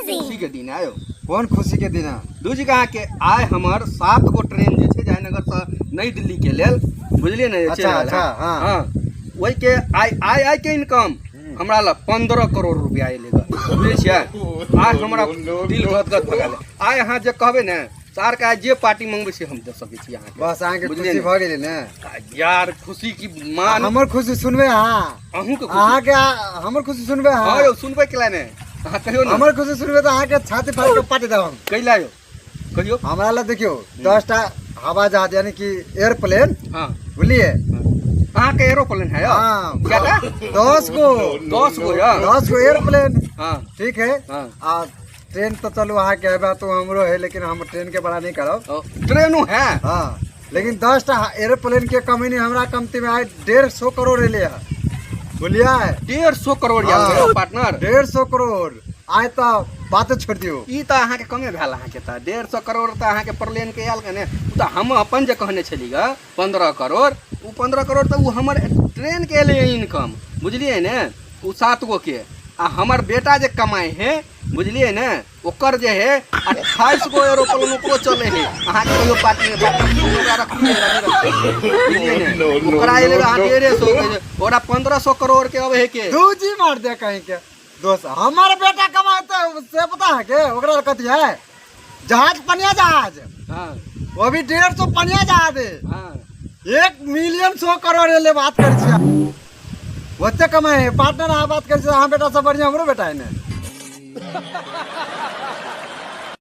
खुशी के दिन आयो। कोन खुशी के दिन है? दू जी के अहाँके आइ हमर 7 गो ट्रेन जे छै जयनगर से नई दिल्ली के लेल, बुझलियै ने? जे चलि अच्छा, रहल अच्छा, है। हाँ। हाँ, ओहिके आइ आइ आइ के इनकम हमरा लग 15 करोड़ रुपया एलै गऽ, बुझै छियै? आइ हमरा दिल गदगद भऽ गेल। आइ अहाँ जे कहबै ने सार के, आइ जे पार्टी मंगबै से हम दऽ सकै छी अहाँके। बस, अहाँके बुझलियै खुशी ने? भऽ गेलै ने? यार, खुशी की मान। हमर खुशी सुनबै अहाँ? अहूँके खुशी। अहाँके हमर खुशी सुनबै हँ। अहाँ? यौ, सुनबै केला ने? अहाँ कहियौ ने। हमर खुशी सुनबै तऽ अहाँके छाती फाड़ि के पाटि देब हम। कैला यौ? कहियौ। हमरा लग देखियौ 10टा हवा जहाज, यानी कि एयरप्लेन। बुझलिए? अहाँके एरोप्लेन है यौ? हाँ। केटा? 10 गो। 10 गो यौ? 10 गो एयरप्लेन। ठीक है। आ ट्रेन तो चलू अहाँके हेबे तो हमरो है, लेकिन हम ट्रेन के बड़ा नहीं करब। ओ, ट्रेनो है? हाँ, लेकिन 10टा एरोप्लेन के कमीनी हमरा कमती में आइ 150 करोड़ एले है, बुझलियै? 150 करोड़? हाँ। यार पार्टनर। 150 करोड़ आइ तऽ बाते छोड़ि दियौ। ई तऽ अहाँके कमे भेल। अहाँके तऽ 150 करोड़ तऽ अहाँके प्लेन के आयल कने। ओ तऽ हम अपन जे कहने छली ग 15 करोड़, ओ 15 करोड़ तऽ ओ हमर ट्रेन के एलै इनकम, बुझलियै ने? ओ 7 गो के। आ हमर बेटा जे कमाइ है, बुझलियै ने, ओकर जे है 28 गो एरोप्लेन ओकरो चले है। अहाँके कहियो पार्टी में ओकरा रखलियै, नहि रखलियै, बुझलियै ने? ओकरा एलै अहाँ 150, ओकरा 1500 करोड़ के अबै है के। दू जी मार दे कहीं के दोस्त, हमार बेटा कमाते से पता है के ओकरा कथी है? जहाज, पनिया जहाज। वो भी 150 पनिया जहाज है। 1 मिलियन 100 करोड़ एले, बात कर छियै। ओते कमाए है पार्टनर, अहाँ बात कर छियै। अहाँ बेटा सब बढ़िया, हमरो बेटा है ने।